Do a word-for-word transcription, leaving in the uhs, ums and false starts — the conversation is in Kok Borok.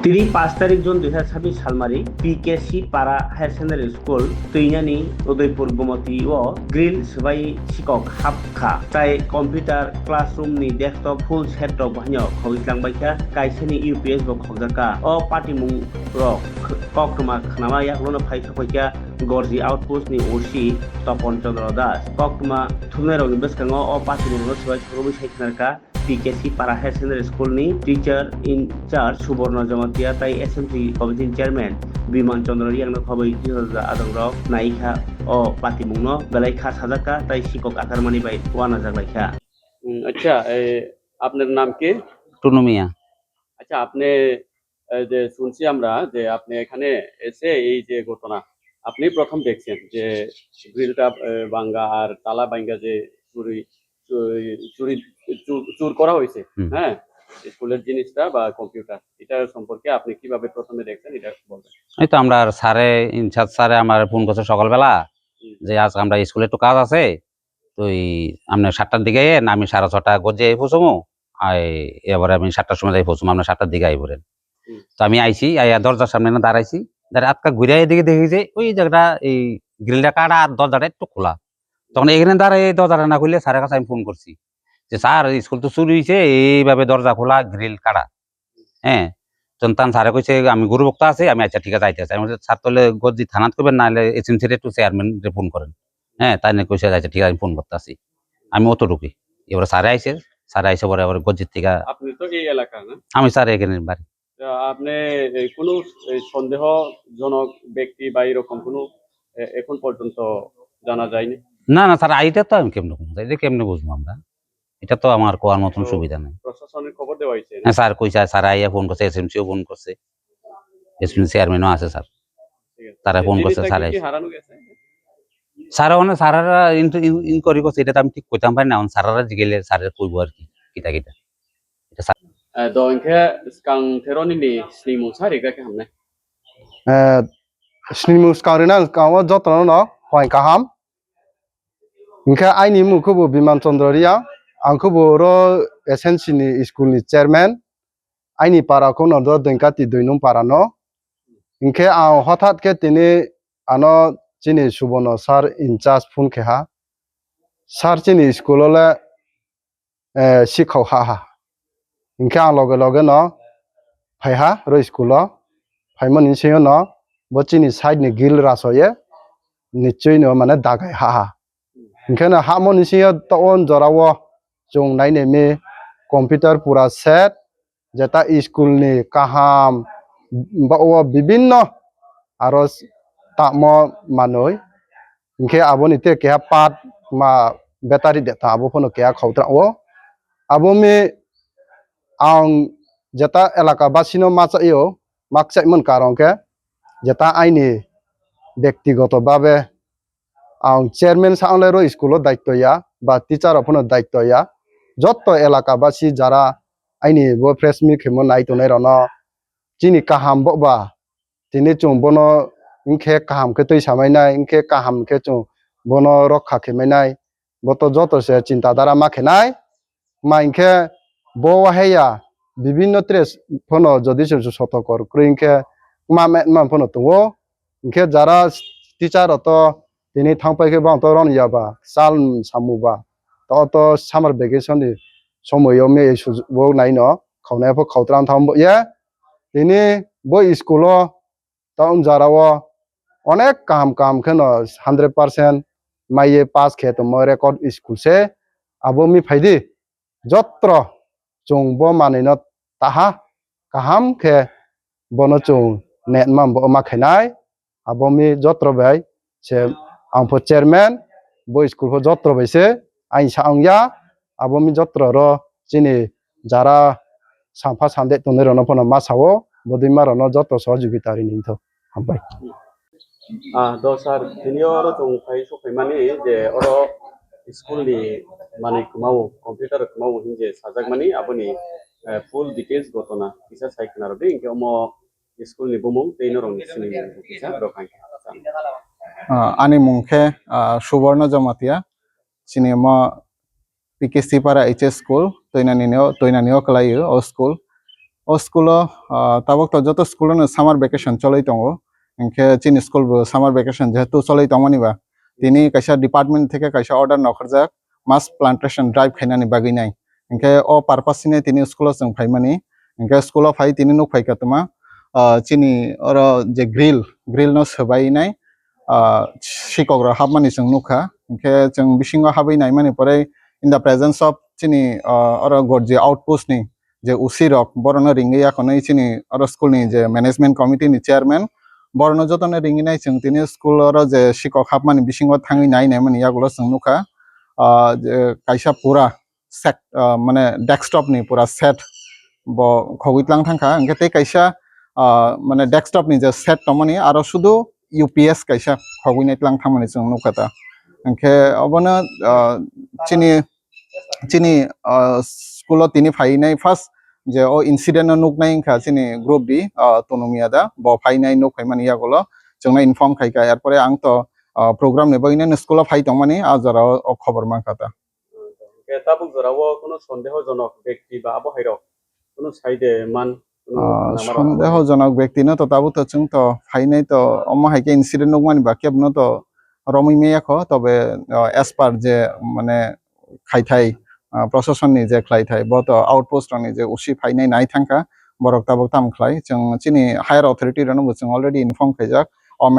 Tini pash tarik June dui hazar sabbish salmari P K C Para Higher Secondary School twinani Udaipur Gomoti o grill swbai sikok hapkha tai computer classroom ni desktop full set rok bahaino khogwi tlangbaikha, kaisani U P S bo khokjakha. O patimung rok koktwma khnama yakulono phai sokbaikha Gorji outpost ni O C Topon Chandra Das. Koktwma thumnairokni bwskango o patimung rokno swbai sokroui sai khnarkha. P K C Para Higher Secondary School ni teacher in charge Suborno Jamatia tai S M C committee chairman Biman Chandra Riang no khobwi twihoja adongrok naikha o patimungno belai kha sajakha tai sikok akarmani bai uanajak laikha. হুম, আচ্ছা, এ, আপনার নাম কি? টুনু মিয়া। আচ্ছা, আপনি, এ, যে শুনছি আমরা যে আপনি এখানে এসে এই যে ঘটনা, আপনি প্রথম দেখছেন যে গ্রিলটা, এ, ভাঙ্গা আর তালা ভাঙ্গা যে চুরি, চুরি, চুরি, চুর, চুর করা হয়েছে, হুম। হ্যাঁ, স্কুলের জিনিসটা বা কম্পিউটার, এটা সম্পর্কে আপনি কিভাবে প্রথমে দেখছেন, এটা বলবেন। এই তো আমরা স্যারে, ইনচার্জ স্যারে আমার ফোন করছে সকালবেলা হুম। যে আজ আমরা স্কুলে একটু কাজ আছে, তুই আপনি সাতটার দিকে আইয়েন, আমি সাড়ে ছটা গজে আই পৌঁছামু, আই এবারে আমি সাতটার সময় যাই পৌঁছামু, আপনি সাতটার দিকে আই পড়েন। হুম। তো আমি আইছি, আইয়া দরজার সামনে না দাঁড়াইছি, দাঁড়ায় আটকা ঘুরে এদিকে দেখি যে ওই জায়গাটা এই গ্রিলটা কাটা আর দরজাটা একটু খোলা। তখন এখানে দাঁড়ায় এই দরজাটা না খুলে স্যারের কাছে আমি ফোন করছি যে, "স্যার, স্কুল তো চুরি হয়েছে, এইভাবে দরজা খোলা, গ্রিল কাটা।" হ্যাঁ, তখন তান স্যারে কইছে, "আমি গুরু বক্তা আছি, আমি আচ্ছা ঠিক আছে আইতেছি।" আমি বলছি, "স্যার, তাহলে গজ্জি থানাত কইবেন, নাহলে এসএমসি রে একটু চেয়ারম্যান রে ফোন করেন।" হ্যাঁ, তাই নিয়ে কইছে, "আচ্ছা ঠিক আছে, আমি ফোন করতেছি।" আমি অতটুকুই। এবার স্যারে আইছে, স্যারে আইসে পরে আবার গজ্জির থেকে আপনি তো এই এলাকা, না? আমি স্যার এখানে বাড়ি। তা আপনি এই কোনো এই সন্দেহজনক ব্যক্তি বা এরকম কোনো এ, এখন পর্যন্ত জানা যায়নি? না, না, স্যার, এটা তো আমি কেমনে বুঝবো? এটা কেমনে বুঝবো আমরা? এটা তো আমার কোয়ার মতন তো সুবিধা নাই। প্রশাসনের খবর দেওয়া হয়েছে? হ্যাঁ, স্যার কইছে, স্যার আইয়া ফোন করছে, এসএমসিও ফোন করছে, এসএমসি চেয়ারম্যানও আছে স্যার। ঠিক আছে। তারা এই ফোন জিনিসটা করছে, কি, স্যার কি আইছে। হারানো গেছে? স্যার, মানে স্যাররা ইন-, ইন-, ইনকোয়ারি করছে, এটা তো আমি ঠিক কইতাম পারি না, এখন স্যাররা জিগেলে স্যাররা কইবো আর কি, কিতা কিতা। Eta sa- Eh, do hingke skang teroni ni snimung sa riga ke hamnai. Eh, snimung skang rina skang o jotono no hoi kaham. Hingke aini mung khe bo Biman Chandra Riya, ang khe bo oro S N C ni school ni chairman, aini para khe no do Dengkati dui nung para no. Hingke ang hothat khe tini ano chini Subono sir in charge phone khe ha. Sir chini school o le eh, sikhok ha ha. Hingke ang loge loge no phai ha roi school o. Phaimani bisingo no bo chini side ni grill raso ye nichoi no mane dagai ha ha. Hingke no hamoni bisingo to on jora o chwng nai nai mi computer pura set, jeta school ni kaham, ba o bibinno aro tamo manoi. Hingke aboni te keha part ma battery de ta abo phano keha khautra o. Abo mi ang jeta elaka basino ma chaio, ma chaimon karon khe jeta aini bektigoto babe ang chairman sa onglai ro school o daitto ya, ba teacher rok phano daitto ya. Jotto elaka basi jara aini bo press meet khemo nai tongnai rokno chini kaham bo ba tini chwng bono wngkhe kaham khe twi samai nai, wngkhe kaham khe chwng bono rokha khe mai nai. Bo to joto se chinta dara ma khe nai. Ma hinkhe bo wahai ya bibinno tres phano jodi se sotokor kwrwi hinkhe ma, ma, ma phano tongo. Hinkhe jara teacher rok to tini thang pai khe bang to ron ya ba, sal samu ba. To, to summer vacation ni somoi o me sujuk bo nai no, khaunai pho khautra thang bo ye. Tini bo school o Town jara o onek kaham kaham kheno hundred percent maiye pass khe tongmo record school se. Abo mi phaidi jotro chwng bo manwino taha kaham khe bono chwng netma bo ma khainai. Abo mi jotro bai se ang pho chairman, bo school pho jotro bai se aini sa wng ya. Abo mi jotro ro chini jara sampha sande tongnai rokno phano ma sao, bodui ma rokno joto sohojogita rini thok. Hambai. Ah, do sir, tini oro chwng phai sokphaimani je oro school ni manwi kwmao, computer kwmao hinje sajakmani, aboni, eh, full details gotona kisa sai khna rwdi, hinkhe omo school ni bumung tei norokni sinimung bo kisa rwkha hinkhe. Ah, ani mung khe, ah, Suborno Jamatia, chini omo P K C Para H S school, Toinani o, Toinani o kwlaio o school. O school o, ah, tabuk to joto school o no summer vacation choloi tongo. Hinkhe chini school bo summer vacation jehetu choloi tongmani ba, tini kaisa department theke kaisa order nokharjak, mass plantation drive khainani bagwi nai. Hinkhe o purpose hine tini school o chwng phaimani. Hinkhe school o phai tini nuk phaikha tuma, ah, chini oro je grill, grill no swbai nai, ah, sikok rok hapmani chwng nukha. Hinkhe chwng bisingo habwi naimani pore in the presence of chini, ah, oro gorji outpost ni je O C rok borokno ringwi yakhonwi chini oro school ni je management committee ni chairman borokno jotono ringwi nai chwng tini school oro je sikok hapmani bisingo thangwi nai naimani yagulo chwng nukha, ah, je kaisa pura set, ah, mane desktop ni pura set bo khogwi tlang thangkha, hinkhe tei kaisa, ah, mane desktop ni je set tongmani aro sudu U P S kaisa khogwi nai tlang thangmani chwng nukha ta. Hinkhe obono, ah, chini, chini, ah, school o tini phainai first je o incident no nuknai wngkha chini group B, ah, Tonomia da bo phainai nuk phaimani yagulo chwngno inform khaikha, erpore ang to, ah, program ni bagwi nai school o phai tongmani a jora o khobor mankha ta. Hwnkhe tabuk jora o kunu sondehojonok bekti ba abo hai rok kunu sai de man, kunu Ah, lama rok sondehojonok bekti no to tabuk to chwng to phainai to omo hai khe incident nukmani ba kebo no to romwi maya kho, tobe, ah, as per je mane khaithai, ah, proshashan ni je khlaithai bo to outpost rok ni je O C phainai nai thangkha, borok tabuk tamo khlai chwng chini higher authority rok no bo chwng already inform khaijak.